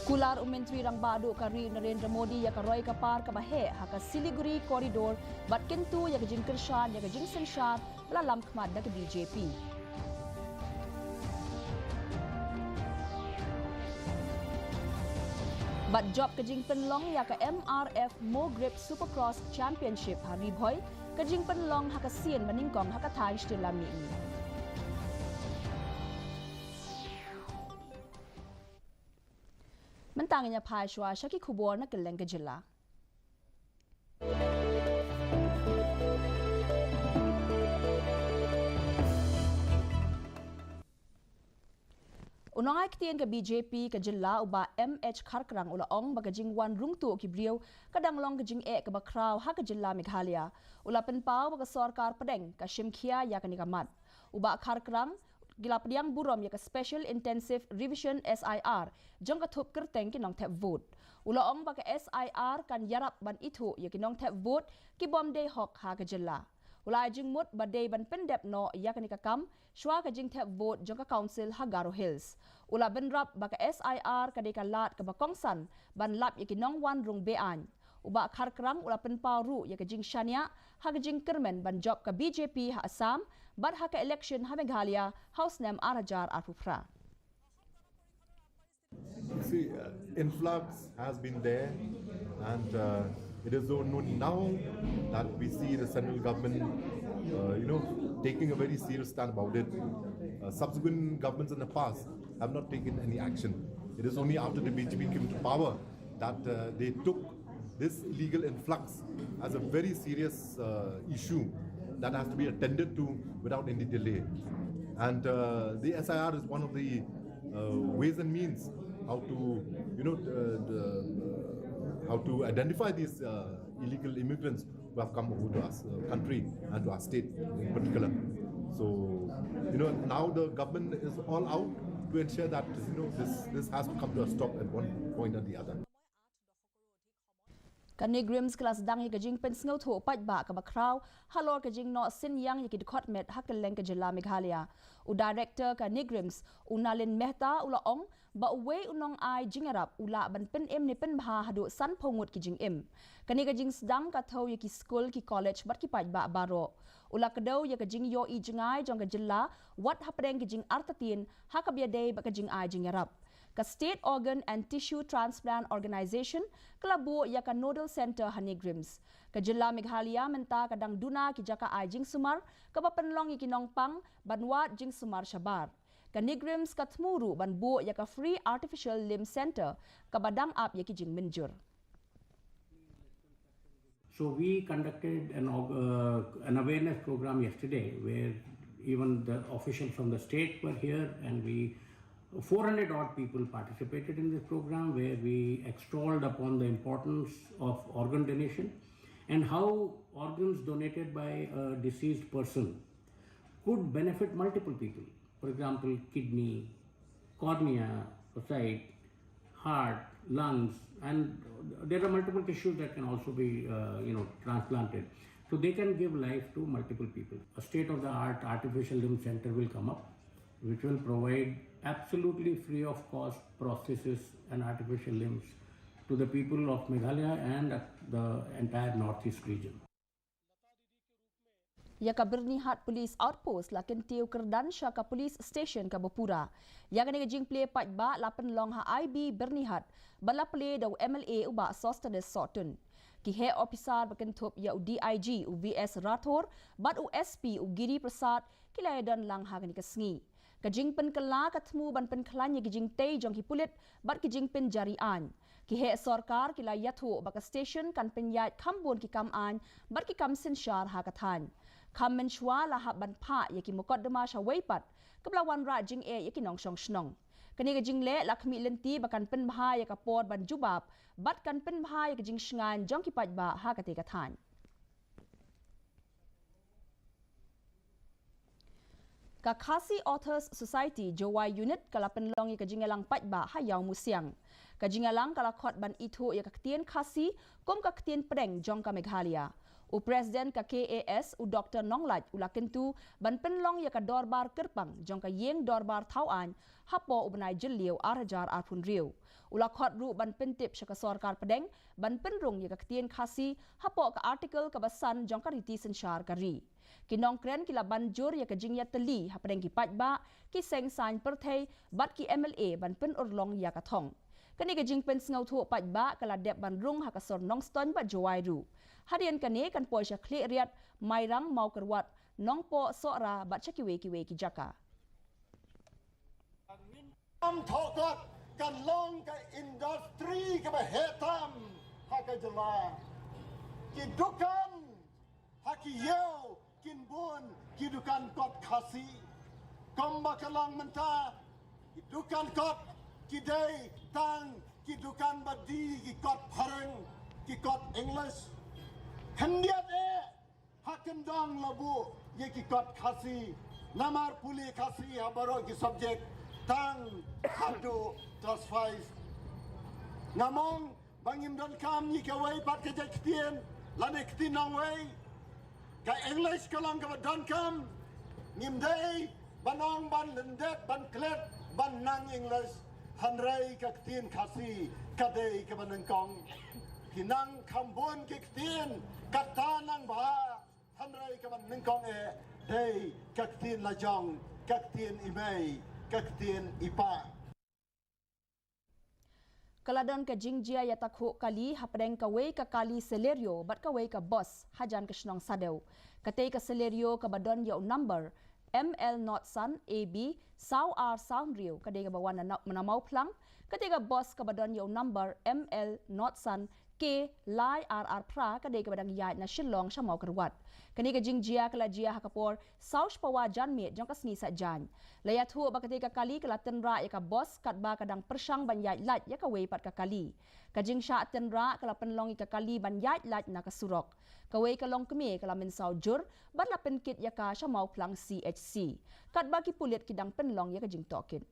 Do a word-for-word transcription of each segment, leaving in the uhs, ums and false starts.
Kular u Myntri Rangbah Duh ka ri Narendra Modi ïa ka roi ka par kaba heh ha ka Siliguri corridor bad kyntu ïa ka jingkyrshan ïa ka jingsynshar ba la lam khmat da ka B J P. Bad jop ka jingpynlong ïa ka M R F Mogrip Supercross Championship ha Ri Bhoi, ka jingpynlong ha ka sien ba nyngkong ha ka thaiñ Shtila Mihngi. Mynta ngin ïa phai shuwa sha ki khubor na kylleng ka jylla. U nongai ktien ka B J P ka jylla u Bah M H Kharkrang u la ong ba ka jingwan rung tuh ki briew ka dang long ka jingeh kaba khraw ha ka jylla Meghalaya. U la pynpaw ba ka sorkar pdeng ka shim khia ïa kane ka mat. U Bah Kharkrang ki la pdiang burom ïa ka Special Intensive Revision S I R jong ka thup kyrteng ki nongthep vote. U la ong ba ka S I R kan ïarap ban ithuh ïa ki nongthep vote ki bym dei hok ha ka jylla. U la ai jingmut ba dei ban pyndep noh ïa kane ka kam shuwa ka jingthep vote jong ka council ha Garo Hills. U la bynrap ba ka S I R ka dei ka lad kaba kongsan ban lap ïa ki nongwan rung be-aiñ. U Bah Kharkrang u la pynpaw ruh ïa ka jingshaniah ha ka jingkyrmen ban jop ka B J P ha Assam bad ha ka election ha Meghalaya ha u snem ar hajar arphew phra. See, uh, influx has been there, and uh, it is only now that we see the central government, uh, you know, taking a very serious stand about it. Uh, subsequent governments in the past have not taken any action. It is only after the B J P came to power that uh, they took this illegal influx as a very serious uh, issue that has to be attended to without any delay. And uh, the S I R is one of the uh, ways and means how to, you know, uh, the, uh, how to identify these uh, illegal immigrants who have come over to our uh, country and to our state in particular. So, you know, now the government is all out to ensure that, you know, this, this has to come to a stop at one point or the other. Ka NEIGRIHMS ka la sdang ïa ka jingpynsngewthuh paidbah kaba khraw halor ka jingnoh synñiang ïa ki dkhot met ha kylleng ka jylla Meghalaya. U Director ka NEIGRIHMS, u Nalin Mehta, u la ong ba uwei u nongai jingïarap u lah ban pynim ne pynbha haduh sanphew ngut ki jingim. Kane ka jingsdang ka thew ïa ki skul, ki college bad ki paidbah baroh. U la kdew ïa ka jingïohi jngai jong ka jylla wat hapdeng ka jingartatien ha kaba ïadei bad ka jingai jingïarap. Ka State Organ and Tissue Transplant Organisation ka la buh ïa ka Nodal Centre ha NEIGRIHMS. Ka jylla Meghalaya mynta ka dang duna ki jaka ai jingsumar kaba pynlong ïa ki nongpang ban wad jingsumar shabar. Ka NEIGRIHMS ka thmu ruh ban buh ïa ka Free Artificial Limb Centre kaba dang ap ïa ki jingmynjur. So we conducted an, uh, an awareness program yesterday where even the officials from the state were here, and we, four hundred odd people participated in this program where we extolled upon the importance of organ donation and how organs donated by a deceased person could benefit multiple people. For example, kidney, cornea, oocyte, heart, lungs, and there are multiple tissues that can also be, uh, you know, transplanted. So they can give life to multiple people. A state-of-the-art artificial limb center will come up, which will provide absolutely free of cost prosthesis and artificial limbs to the people of Meghalaya and the entire Northeast region. Ïa ka Byrnihat Police Outpost la kyntiew kyrdan sha ka police station kaba pura. Ïa kane ka jingplie paidbah la pynlong ha I B Byrnihat ba la plie da u M L A u Bah Sosthenes Sohtun. Ki heh ophisar ba kynthup ïa u D I G u V S Rathore bad u S P u Giri Prasad ki la ïadon lang ha kane ka sngi. Ka jingpynkylla ka thmu ban pynkhlaiñ ïa ki jingtei jong ki pulit bad ki jingpynjari aiñ. Ki heh sorkar ki la ïathuh ba ka station kan pynïaid kham bun ki kam aiñ bad ki kam synshar ha ka thaiñ. Kham mynshuwa la hap ban phah ïa ki mukotduma sha wei pat kaba la wanrah jingeh ïa ki nongshong shnong. Kane ka jingleh la khmih lynti ba kan pynbha ïa ka por ban jubab bad kan pynbha ïa ka jingshngaiñ jong ki paidbah ha kata ka thaiñ. Ka Khasi Authors Society Jowai Unit ka la pynlong ïa ka jingïalang paidbah ha Ïawmusiang. Ka jingïalang ka la khot ban ithuh ïa ka ktien Khasi kum ka ktien pdeng jong ka Meghalaya. U President ka K A S, u Doktor Nonglait, u la kyntu ban pynlong ïa ka dorbar kyrpang jong ka ïing dorbar thaw aiñ hapoh u bnai Jylliew ar hajar arphew hynriew. U la khot ruh ban pyntip sha ka sorkar pdeng ban pynrung ïa ka ktien Khasi hapoh ka article kaba san jong ka riti synshar ka ri. Ki nongkren ki la ban jur ïa ka jingïatylli hapdeng ki paidbah, ki seng saiñ pyrthei bad ki M L A ban pynurlong ïa ka thong. Kane ka jingpynsngewthuh paidbah ka la dep ban rung ha ka sor Nongstoiñ bad Jowai ruh. Hadien kane kan poi sha Khliehriat, Mairang, Mawkyrwat, Nongpoh, Sohra bad sha kiwei kiwei ki jaka. Kam thokot kan long ka industry kaba heh tam ha ka jylla. Ki dukan ha ki ïew kin bun ki dukan kot Khasi. Kumba ka long mynta, ki dukan kot ki dei tang ki dukan ba die ki kot phareng, ki kot English. Khyndiat eh ha kyndong la buh ïa ki kot Khasi. Namar pule Khasi ha baroh ki subject tang haduh class five. Nga mong ba ngim donkam ïa kawei pat ka jait ktien lane ktien nongwei. Ka English ka long kaba donkam. Ngim dei ban ong ban lyndet ban klet ban nang English. Hynrei ka ktien Khasi ka dei kaba nyngkong. Ki nang kham bun ki ktien, kata nang bha. Hynrei kaba nyngkong eh dei ka ktien lajong, ka ktien i mei, ka ktien i pa. Ka la don ka jingjia ïatakhuh kali hapdeng kawei ka kali Celerio bad kawei ka bus hajan ka shnong Sadew. Katei ka Celerio kaba don ïa u number M L not san A B saw ar saw hynriew ka dei kaba wan na, na Mawphlang. Katei ka bus kaba don ïa u number M L not san K lai ar ar phra ka dei kaba dang ïaid na Shillong sha Mawkyrwat. Kane ka jingjia ka la jia ha ka por saw shiphew janmiet jong ka sngi Saitjaiñ. La ïathuh ba katei ka kali ka la tynrah ïa ka bus katba ka dang pyrshang ban ïaid lait ïa kawei pat ka kali. Ka jingshah tynrah ka la pynlong ïa ka kali ban ïaid lait na ka surok. Kawei ka longkmie ka la mynsaw jur bad la pynkit ïa ka sha Mawphlang C H C. Katba ki pulit ki dang pynlong ïa ka jingtohkit.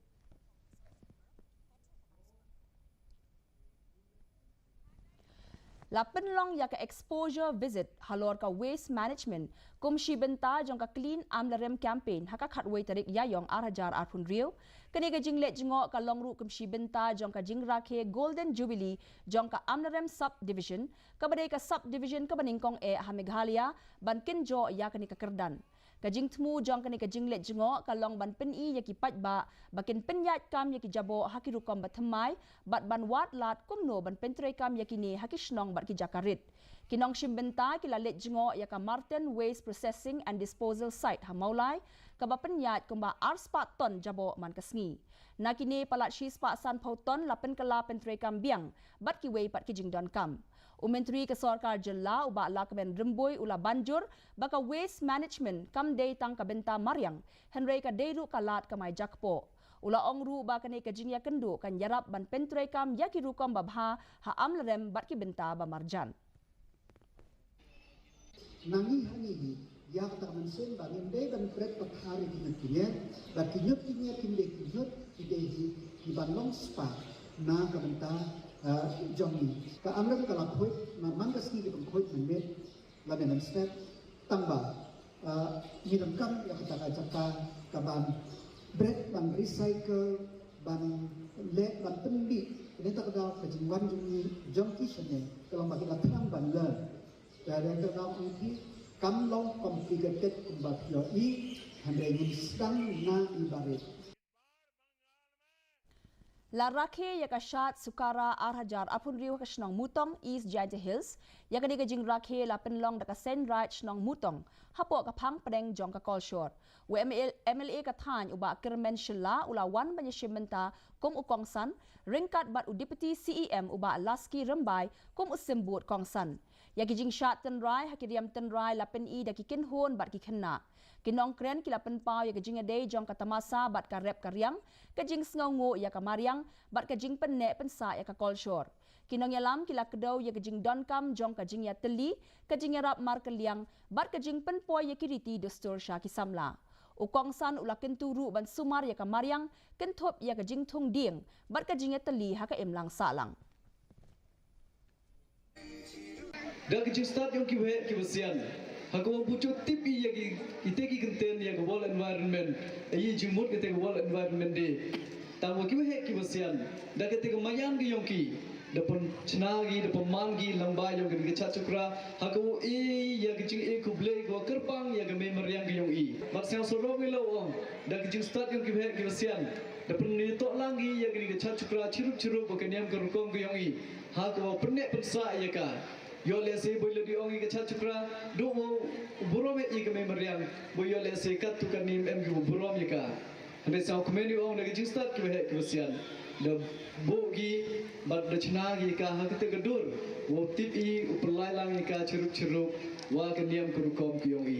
La pynlong ïa ka exposure visit halor ka waste management kum shi bynta jong ka Clean Amlarem campaign ha ka khatwei tarik Ïaiong ar hajar arphew hynriew. Kane ka jingleit jngoh ka long ruh kum shi bynta jong ka jingrakhe Golden Jubilee jong ka Amlarem Sub Division, kaba dei ka sub division kaba nyngkong eh ha Meghalaya ban kynjoh ïa kane ka kyrdan. Ka jingthmu jong kane ka jingleit jngoh ka long ban pyni ïa ki paidbah ba kin pynïaid kam ïa ki jaboh ha ki rukom ba thymmai bad ban wad lad kumno ban pyntreikam ïa kine ha ki shnong bad ki jaka rit. Ki nongshim bynta ki la leit jngoh ïa ka Marten Waste Processing and Disposal Site ha Mawlai, kaba pynïaid kumba arspah ton jaboh man ka sngi. Na kine palat shispah sanphew ton la pynkylla pyntreikam biang bad kiwei pat ki jingdonkam. U Myntri ka Sorkar Jylla u Bah Lahkmen Rymbui u la ban jur ba ka waste management kam dei tang ka bynta mariang, hynrei ka dei ruh ka lad kamai jakpoh. U la ong ruh ba kane ka jingïakynduh kan ïarap ban pyntreikam ïa ki rukom babha ha Amlarem bad ki bynta ba marjan. Nangi hangi hi ïa kata ka mynsiem ba ngim dei ban bret pathar ïa ki ñiut ki ñiet, ba ki ñiut ki ñiet kim dei ki ñiut, ki dei hi ki ban long spah na ka bynta, eh, jong ngi. Ka Amlarem ka la khuid, man, man ka sngi ki ban khuid mynmiet lane mynstep, tang ba, eh, ngi donkam ïa kata ka jaka ka ban bret, ban recycle, ban leh, ban pynbit. Kane kata ka daw ka jingwan jong ngi, jong ki shane ka long ba ki la thrang ban learn. Te ka daw ong ki kam long complicated kumba phi ïohi, hynrei ngin sdang na i barit. La rakhe ïa ka shad Sukara ar hajar arphew hynriew ha ka shnong Mutong, East Jaintia Hills. Ïa kane ka jingrakhe la pynlong da ka Seiñ Raij shnong Mutong hapoh ka phang pdeng jong ka Kolshor. U M L A, M L A ka thaiñ u Bah Kyrmen Shylla u la wan ban ïashim bynta kum u kongsan, ryngkat bad u Deputy C E M u Bah Lasky Rymbai kum u symbud kongsan. Ïa ki jingshad tynrai ha ki riam tynrai la pyni da ki kynhun bad ki khynnah. Ki nongkren ki la pynpaw ïa ka jingïadei jong ka tamasa bad ka rep ka riang, ka jingsngewnguh ïa ka mariang bad ka jingpynneh pynsah ïa ka Kolshor. Ki nongïalam ki la kdew ïa ka jingdonkam jong ka jingïatylli, ka jingïarap markylliang bad ka jingpynpoi ïa ki riti dustur sha ki samla. U kongsan u la kyntu ruh ban sumar ïa ka mariang, kynthup ïa ka jingthung dieng bad ka jingïatylli ha ka imlang sahlang. Da ka jingstad yong ki waheh ki wasian, ha ka wa buh tip i ya ki, ite ki kyntien ya ka World Environment, i jingmut kata ka World Environment Day. Tang wa ki waheh ki wasian, da kata ka mayan ka yong ki, da pynchna ki, da pynman ki lyngba yong ka, ka chachukra, ha ka wa i ya ka jing e khublei ka wa kyrpang ya ka mei mariang ka yong i. Mat siang sorok i lo ong, da ka jingstad yong ki waheh ki wasian, da pynitoh lang ki ya ka, ka chachukra chirup chirup wa ka niam ka rukom ka yong i, ha ka wa pyneh pynsah ya ka. Yo lehse boi ladi ong i ka chachukra, du u burom i ka mei mariang, boi yo lehse kat tu ka nim em ki u burom i ka. Hynrei sa kmen i ong da ka jingstad ki waheh ki wasian, da buh ki, bad da chna ki ka ha kata ka dur, wa tip i u pynlai lang i ka chirup chirup, wa ka niam ka rukom ki yong i.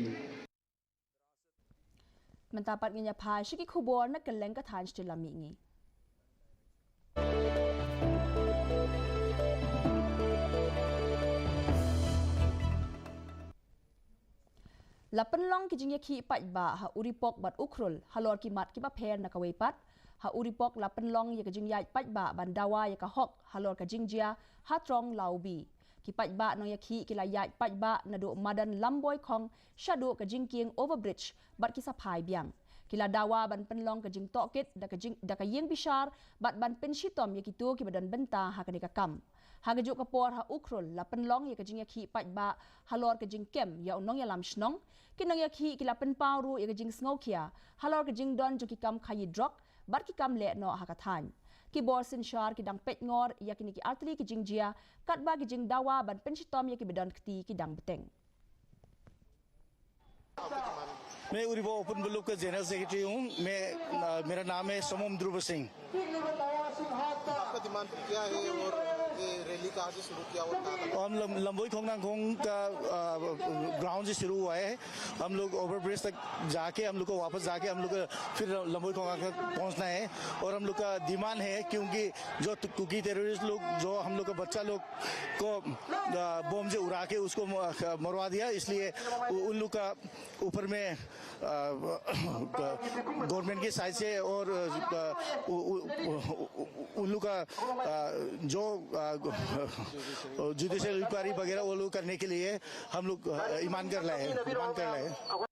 Mynta pat ngin ïa phai sha ki khubor na kylleng ka thaiñ sha la mihngi. La pynlong ki jingïakhih paidbah ha Uripok bad Ukhrul, halor ki mat kiba pher na kawei pat. Ha Uripok la pynlong ïa ka jingïaid paidbah ban dawa ïa ka hok halor ka jingjia ha Trong Laubi. Ki paidbah nongïakhih ki la ïaid paidbah naduh madan Lamboi Khong shaduh ka jingkieng overbridge bad ki sa phai biang. Ki la dawa ban pynlong ka jingtohkit da ka jing, da ka ïing bishar bad ban pynshitom ïa kito kiba don bynta ha kane ka kam. Ha kajuh ka por ha Ukhrul la pynlong ïa ka jingïakhih paidbah halor ka jingkem ïa u nongïalam shnong. Ki nongïakhih ki la pynpaw ruh ïa ka jingsngewkhia halor ka jingdon jong ki kam khaïi drok bad ki kam leh noh ha ka thaiñ. Ki bor synshar ki dang peit ngor ïa kine ki artylli ki jingjia, katba ki jingdawa ban pynshitom ïa kiba don kti ki dang bteng. मैं उरीबा ओपन ब्लॉक का जनरल सेक्रेटरी हूँ। मैं, अ, मेरा नाम है समोम ध्रुव सिंह। आपका डिमांड क्या है और ये रैली कहाँ से शुरू किया और कहाँ तक? हम लम-, लंबोई खोंगनांग खोंग का, अ, ग्राउंड से शुरू हुआ है। हम लोग ओवरब्रिज तक जाके, हम लोग को वापस जाके, हम लोग को फिर लंबोई खोंगनांग तक पहुंचना है। और हम लोग का डिमांड है, क्योंकि जो कुकी टेररिस्ट लोग जो हम लोग का बच्चा लोग को, अ, बम से उड़ा के उसको म-, मरवा दिया, इसलिए उ-, उन लोग का ऊपर में, अ, गवर्नमेंट की साइड से और, अ, उ-, उ-, उ-, उ-, उन लोग का, अ, जो, अ, जुडिशियल इंक्वायरी वगैरह वो लोग करने के लिए हम लोग, अ, ईमान कर रहे हैं, ईमान कर रहे हैं।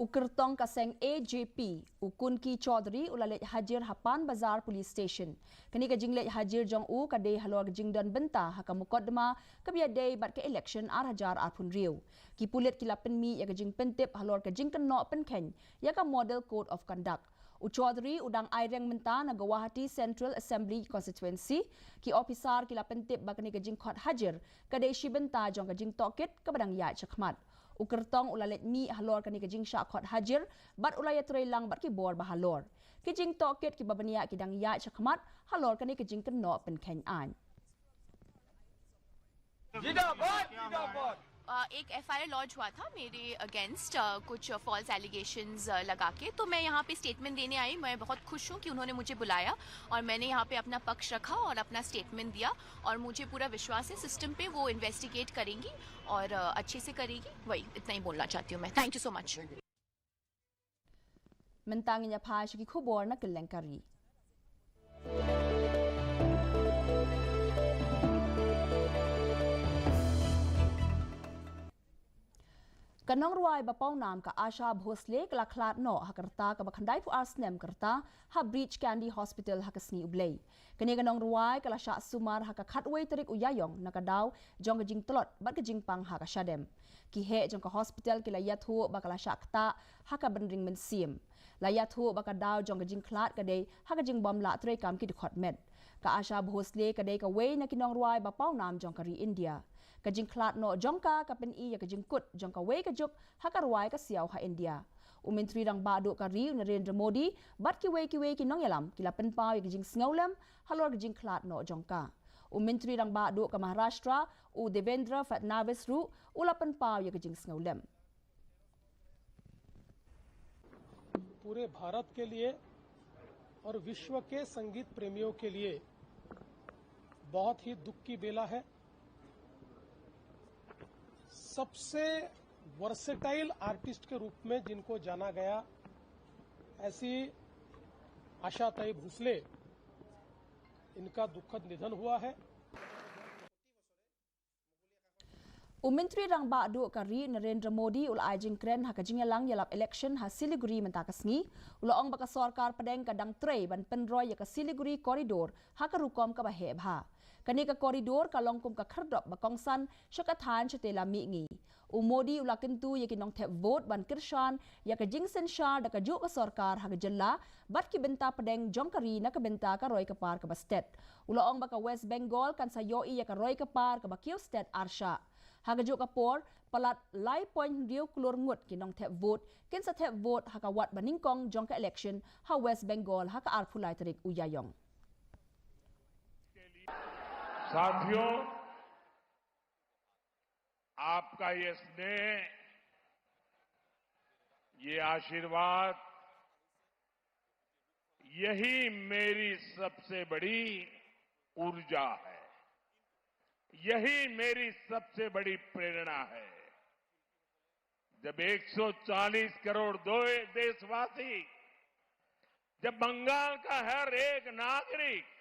U kyrtong ka seng A J P, u Kunki Chaudhary, u la leit hajir ha Pan Bazar Police Station. Kane ka jingleit hajir jong u ka dei halor ka jingdon bynta ha ka mukotduma kaba ïadei bad ka election ar hajar arphew hynriew. Ki pulit ki la pynmih ïa ka jingpyntip halor ka jingkynnoh pynkheiñ ïa ka Model Code of Conduct. U Chaudhary u dang aireng mynta na Guwahati Central Assembly Constituency. Ki ophisar ki la pyntip ba kane ka jingkhot hajir ka dei shi bynta jong ka jingtohkit kaba dang ïaid shakhmat. U kyrtong u la leit mih halor kane ka jingshah khot hajir bad u la ïatrei lang bad ki bor ba halor. Ki jingtohkit kiba bniah ki dang ïaid shakhmat halor kane ka jingkynnoh pynkheiñ aiñ. जिंदाबाद, जिंदाबाद। अ, एक एफआईआर लॉन्च हुआ था मेरे अगेंस्ट, अ, कुछ फॉल्स एलिगेशंस, अ, लगा के। तो मैं यहाँ पे स्टेटमेंट देने आई। मैं बहुत खुश हूँ कि उन्होंने मुझे बुलाया और मैंने यहाँ पे अपना पक्ष रखा और अपना स्टेटमेंट दिया और मुझे पूरा विश्वास है सिस्टम पे, वो इन्वेस्टिगेट करेंगी और, अ, अच्छे से करेगी। वही, इतना ही बोलना चाहती हूँ मैं। थैंक यू सो मच। Mynta ngin ïa phai sha ki khubor na kylleng ka ri. Ka nongrwai ba pawnam ka Asha Bhosle ka la khlad noh ha ka rta kaba khyndaiphew ar snem ka rta ha Breach Candy Hospital ha ka sngi U Blei. Kane ka nongrwai ka la shah sumar ha ka khatwei tarik u Ïaïong na ka daw jong ka jingtlot bad ka jingpang ha ka shadem. Ki heh jong ka hospital ki la ïathuh ba ka la shah ktah ha ka bynring mynsiem. La ïathuh ba ka daw jong ka jingkhlad ka dei ha ka jingbym lah treikam ki dkhot met. Ka Asha Bhosle ka dei kawei na ki nongrwai ba pawnam jong ka ri India. Ka jingkhlad noh jong ka ka pyni ïa ka jingkut jong kawei ka juk ha ka rwai ka siaw ha India. U Myntri Rangbah Duh ka ri u Narendra Modi bad kiwei kiwei ki nongïalam ki la pynpaw ïa ka jingsngewlem halor ka jingkhlad noh jong ka. U Myntri Rangbah Duh ka Maharashtra u Devendra Fadnavis ruh u la pynpaw ïa ka jingsngewlem. पूरे भारत के लिए और विश्व के संगीत प्रेमियों के लिए बहुत ही दुख की बेला है। सबसे वर्सेटाइल आर्टिस्ट के रूप में जिनको जाना गया, ऐसी आशा ताई भोसले, इनका दुखद निधन हुआ है। U Myntri Rangbah Duh ka ri Narendra Modi u la ai jingkren ha ka jingïalang ïalap election ha Siliguri mynta ka sngi. U la ong ba ka sorkar pdeng ka dang trei ban pynroi ïa ka Siliguri corridor ha ka rukom kaba heh bha. Kane ka corridor ka long kum ka khyrdop ba kongsan sha ka thaiñ shatei la mihngi. U Modi u la kyntu ïa ki nongthep vote ban kyrshan ïa ka jingsynshar da kajuh ka sorkar ha ka jylla bad ki bynta pdeng jong ka ri na ka bynta ka roi ka par kaba stet. U la ong ba ka West Bengal kan sa ïohi ïa ka roi ka par kaba kiew stet arshah. Ha kajuh ka por, palat lai point hynriew klur ngut ki nongthep vote kin sa thep vote ha ka wad banyngkong jong ka election ha West Bengal ha ka arphew lai tarik u Ïaïong. साथियों, आपका ये स्नेह, ये आशीर्वाद, यही मेरी सबसे बड़ी ऊर्जा है, यही मेरी सबसे बड़ी प्रेरणा है। जब एक सौ चालीस करोड़ दो देशवासी, जब बंगाल का हर एक नागरिक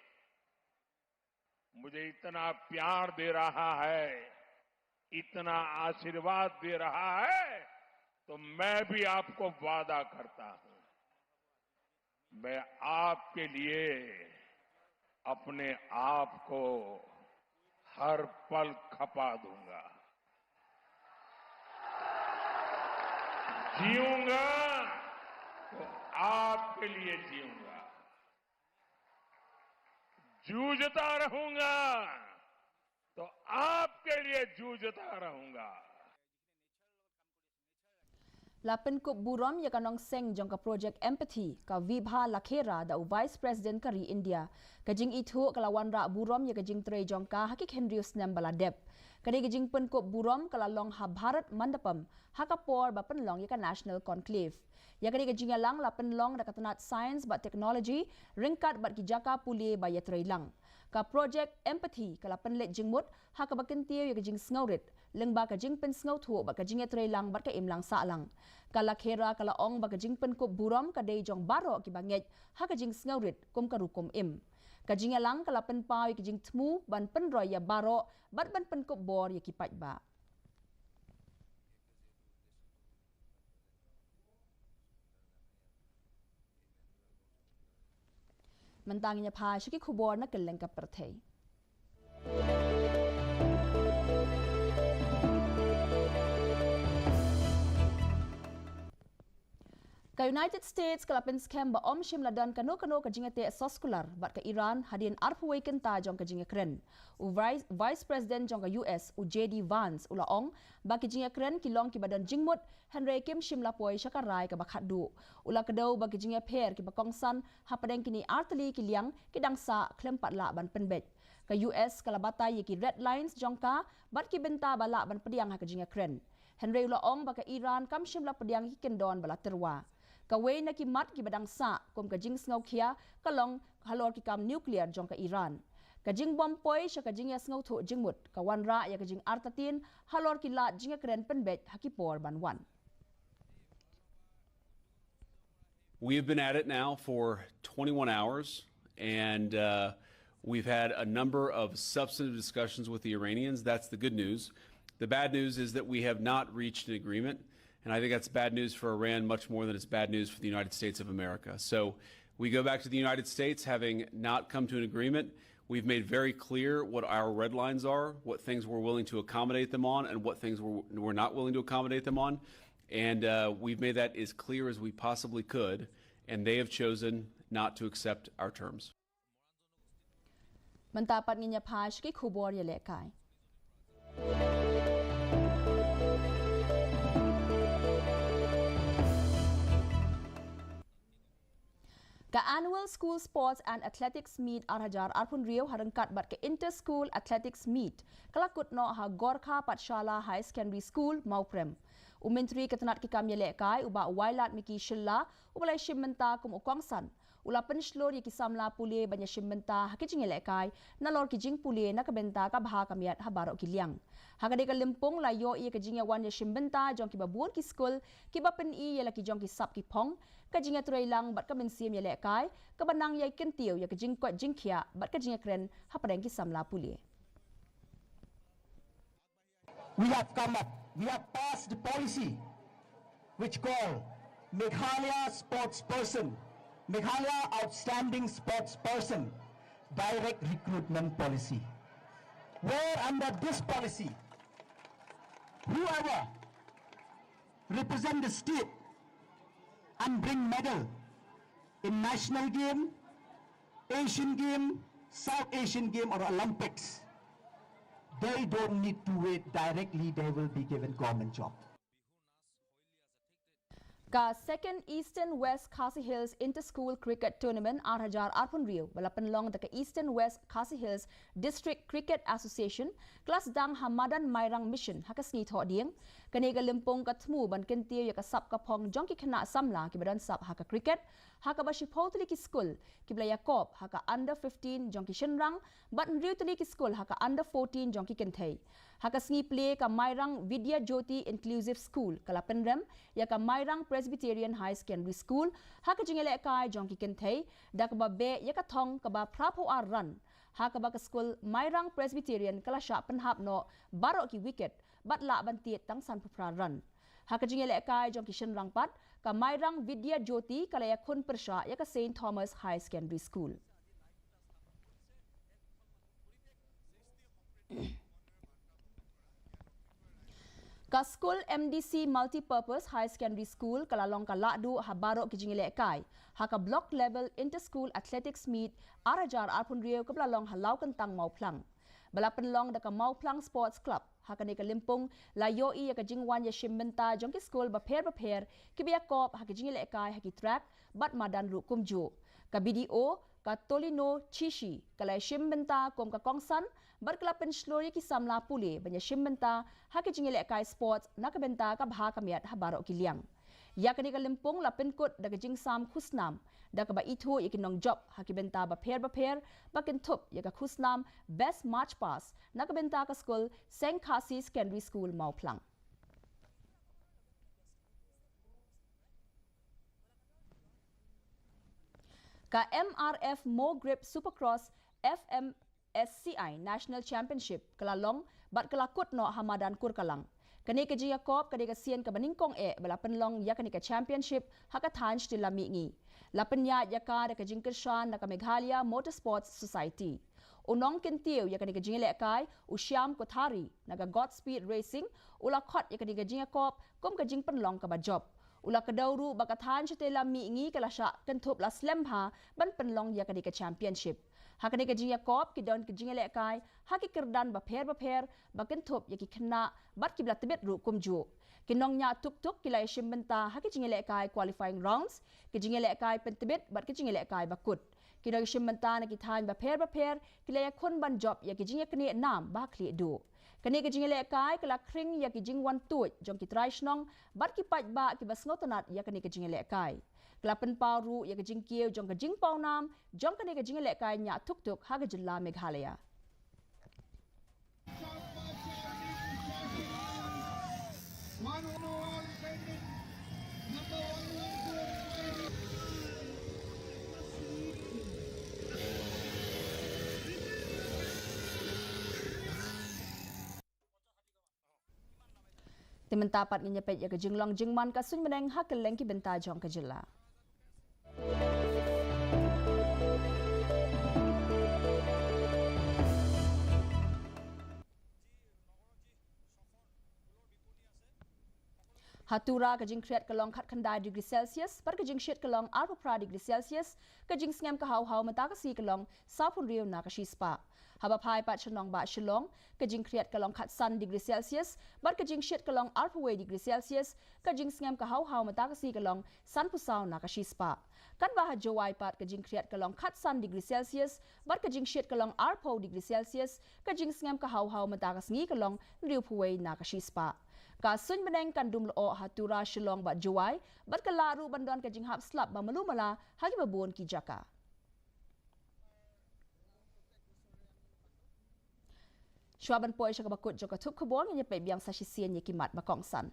मुझे इतना प्यार दे रहा है, इतना आशीर्वाद दे रहा है, तो मैं भी आपको वादा करता हूं, मैं आपके लिए अपने आप को हर पल खपा दूंगा, जीऊंगा तो आपके लिए जीऊंगा, जूझता रहूंगा तो आपके लिए जूझता रहूंगा। La pynkup burom ïa ka nongseng jong ka project Empathy, ka Vibha Lakhera, da u Vice President ka ri India. Ka jingithuh ka la wanrah burom ïa ka jingtrei jong ka ha ki khynriew snem ba la dep. Kane ka jingpynkup burom ka la long ha Bharat Mandapam ha ka por ba pynlong ïa ka National Conclave. Ïa kane ka jingïalang la pynlong da ka tnat Science bad Technology ryngkat bad ki jaka pule ba ïatreilang. Ka project Empathy ka la pynleit jingmut ha kaba kyntiew ïa ka jingsngewrit lyngba ka jingpynsngewthuh bad ka jingïatreilang bad ka imlang sahlang. Ka Lakhera ka la ong ba ka jingpynkup burom ka dei jong baroh kiba ngeit ha ka jingsngewrit kum ka rukom im. Ka jingïalang ka la pynpaw ïa ka jingthmu ban pynroi ïa baroh bad ban pynkup bor ïa ki paidbah. Mynta ngin ïa phai sha ki khubor na kylleng ka pyrthei. Ka United States ka la pynskhem ba ym shym la don kano kano ka jingïateh soskular bad ka Iran hadien arphew wei kynta jong ka jingïakren. U Vice, Vice President jong ka U S, u J D Vance, u la ong ba ki jingïakren ki long kiba don jingmut, hynrei kim shym la poi sha ka rai kaba khatduh. U la kdew ba ki jingïapher kiba kongsan hapdeng kine artylli ki liang ki dang sah khlem pat lah ban pynbeit. Ka U S ka la batai ïa ki red lines jong ka bad ki bynta ba lah ban pdiang ha ka jingïakren. Hynrei u la ong ba ka Iran kam shym la pdiang ïa ki kyndon ba la tyrwa. Kawei na ki mat kiba dang sah kum ka jingsngewkhia ka long halor ki kam nuclear jong ka Iran. Ka jingbym poi sha ka jingïasngewthuh jingmut ka wanrah ïa ka jingartatien halor ki lad jingïakren pynbeit ha ki por ban wan. We have been at it now for twenty-one hours, and uh, we've had a number of substantive discussions with the Iranians. That's the good news. The bad news is that we have not reached an agreement, and I think that's bad news for Iran much more than it's bad news for the United States of America. So we go back to the United States having not come to an agreement. We've made very clear what our red lines are, what things we're willing to accommodate them on, and what things we're, we're not willing to accommodate them on. And uh, we've made that as clear as we possibly could, and they have chosen not to accept our terms. Mynta pat ngin ïa phai sha ki khubor ïalehkai. Ka Annual School Sports and Athletics Meet ar hajar arphew hynriew ha ryngkat bad ka Inter School Athletics Meet ka la kut noh ha Gorkha Pathshala Higher Secondary School, Mawprem. U Myntri ka tnat ki kam ïalehkai u Bah Wailadmiki Shylla uba la ïashim bynta kum u kongsan u la pynshlur ïa ki samla pule ban ïashim bynta ha ki jingïalehkai nalor ki jingpule na ka bynta ka bha ka miat ha baroh ki liang. Ha kane ka lympung la ïohi ïa ka jingïawan ïashim bynta jong kiba bun ki skul kiba pyni ïa la ki jong ki sap ki phong, ka jingïatreilang bad ka mynsiem ïalehkai kaba nang ïai kyntiew ïa ka jingkoit jingkhiah bad ka jingïakren hapdeng ki samla pule. We have come up, we have passed the policy which call Meghalaya sports person, Meghalaya outstanding sports person, direct recruitment policy. Where under this policy, whoever represent the state and bring medal in national game, Asian game, South Asian game or Olympics, they don't need to wait. Directly they will be given government job. Ka Second Eastern West Khasi Hills Inter-School Cricket Tournament ar hajar arphew hynriew ba la pynlong da ka Eastern West Khasi Hills District Cricket Association ka la sdang ha madan Mairang Mission ha ka sngi Thohdieng. Kane ka lympung ka thmu ban kyntiew ïa ka sap ka phong jong ki khynnah samla kiba don sap ha ka cricket, ha kaba shiphew tylli ki skul kiba la ïakop ha ka under fifteen jong ki shynrang bad hynriew tylli ki skul ha ka under fourteen jong ki kynthei. Ha ka sngi plie, ka Mairang Vidya Jyoti Inclusive School ka la pynrem ïa ka Mairang Presbyterian High Secondary School ha ka jingïalehkai jong ki kynthei da kaba beh ïa ka thong kaba phra phew ar run, ha kaba ka skul Mairang Presbyterian ka la shah pynhap noh baroh ki wicket bad lah ban tied tang san phew phra run. Ha ka jingïalehkai jong ki shynrang pat, ka Mairang Vidya Jyoti ka la ïakhun pyrshah ïa ka Saint Thomas High Secondary School. Ka skul M D C Multipurpose High Secondary School ka la long ka lahduh ha baroh ki jingïalehkai ha ka Block Level Inter-School Athletics Meet ar hajar arphew hynriew kaba la long ha Lawkyntang, Mawphlang. Ba la pynlong da ka Mawphlang Sports Club. Ha kane ka lympung la ïohi ïa ka jingwan ïashim bynta jong ki skul bapher bapher kiba ïakop ha ki jingïalehkai ha ki track bad madan ruh kumjuh. Ka B D O, ka Tolino Chishi, ka la ïashim bynta kum ka kongsan bad ka la pynshlur ïa ki samla pule ban ïashim bynta ha ki jingïalehkai sports na ka bynta ka bha ka miat ha baroh ki liang. Ïa kane ka lympung la pynkut da ka jingsam khusnam da kaba ithuh ïa ki nongjop ha ki bynta bapher bapher ba kynthup ïa ka khusnam Best March Past na ka bynta ka skul Seng Khasi Secondary School, Mawphlang. Ka M R F Mo Grip Supercross F M S C I National Championship ka la long bad ka la kut noh ha madan Kurkalang. Kane ka jingïakop ka dei ka sien kaba nyngkong eh ba la pynlong ïa kane ka championship ha ka thaiñ Shatila Mihngi. La pynïaid ïa ka da ka jingkyrshan na ka Meghalaya Motorsports Society. U nongkyntiew ïa kane ka jingïalehkai, u Shyam Kothari na ka Godspeed Racing, u la khot ïa kane ka jingïakop kum ka jingpynlong kaba jop. U la kdew ruh ba ka thaiñ Shatila Mihngi ka la shah kynthup la slem bha ban pynlong ïa kane ka championship. Ha kane ka jingïakop ki don ki jingïalehkai ha ki kyrdan bapher bapher ba kynthup ïa ki khynnah bad kiba la tbit ruh kumjuh. Ki nongñiah tuk tuk ki la ïashim bynta ha ki jingïalehkai qualifying rounds, ki jingïalehkai pyntbit bad ki jingïalehkai ba kut. Ki nongïashim bynta na ki thaiñ bapher bapher ki la ïakhun ban jop ïa ki jingïaknieh nam ba ha khlieh duh. Kane ka jingïalehkai ka la khring ïa ki jingwan tuid jong ki trai shnong bad ki paidbah kiba sngewtynnat ïa kane ka jingïalehkai. Ka la pynpaw ruh ïa ka jingkiew jong ka jingpawnam jong kane ka jingïalehkai ñiah tuk tuk ha ka jylla Meghalaya. Te mynta pat ngin ïa peit ïa ka jinglong jingman ka suiñbneng ha kylleng ki bynta jong ka jylla. Ha Tura ka jingkhriat ka long khatkhyndai degree Celsius, bad ka jingshit ka long arphew phra degree Celsius, ka jingsngem ka haw haw mynta ka sngi ka long sawphew hynriew na ka shispah. Haba phai pat sha nongbah Shillong, ka jingkhriat ka long khatsan degree Celsius, bad ka jingshit ka long arphew wei degree Celsius, ka jingsngem ka haw haw mynta ka sngi ka long sanphew saw na ka shispah. Katba ha Jowai pat ka jingkhriat ka long khatsan degree Celsius, bad ka jingshit ka long arphew degree Celsius, ka jingsngem ka haw haw mynta ka sngi ka long hynriewphew wei na ka shispah. Ka suiñbneng kan dum lyoh ha Tura, Shillong bad Jowai, bad ka lah ruh ban don ka jinghap slap ba malu mala ha kiba bun ki jaka. Shuwa ban poi sha kaba kut jong ka thup khubor, ngin ïa peit biang sa shisien ïa ki mat ba kongsan.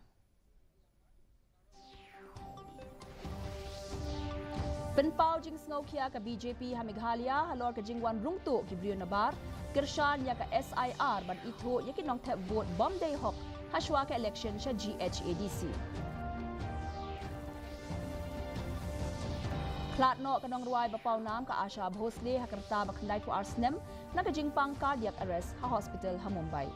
Pynpaw jingsngewkhia ka B J P ha Meghalaya halor ka jingwan rung tuh ki briew nabar, kyrshan ïa ka S I R ban ithuh ïa ki nongthep vote bym dei hok ha shuwa ka election sha GHADC. Khlad noh ka nongrwai ba pawnam ka Asha Bhosle ha ka rta ba khyndaiphew ar snem na ka jingpang cardiac arrest ha hospital ha Mumbai.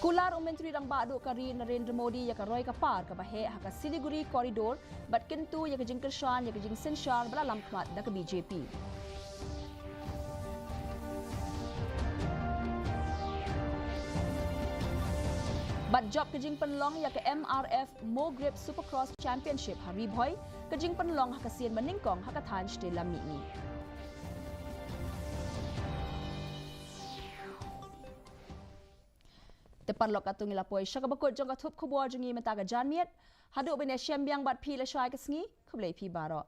Kular u Myntri Rangbah Duh ka ri Narendra Modi ïa ka roi ka par kaba heh ha ka Siliguri corridor bad kyntu ïa ka jingkyrshan ïa ka jingsynshar ba la lamkhmat da ka BJP. Bad jop ka jingpynlong ïa ka MRF Mo Grip Supercross Championship ha Ri Bhoi, ka jingpynlong ha ka sien ba nyngkong ha ka thaiñ shatei lam mihngi. Te paralok, katto ngi la poi sha kaba kut jong ka thup khubor jong ngi mynta ka janmiet. Haduh ban ïashem biang bad phi lashai ka sngi, khublei phi baroh.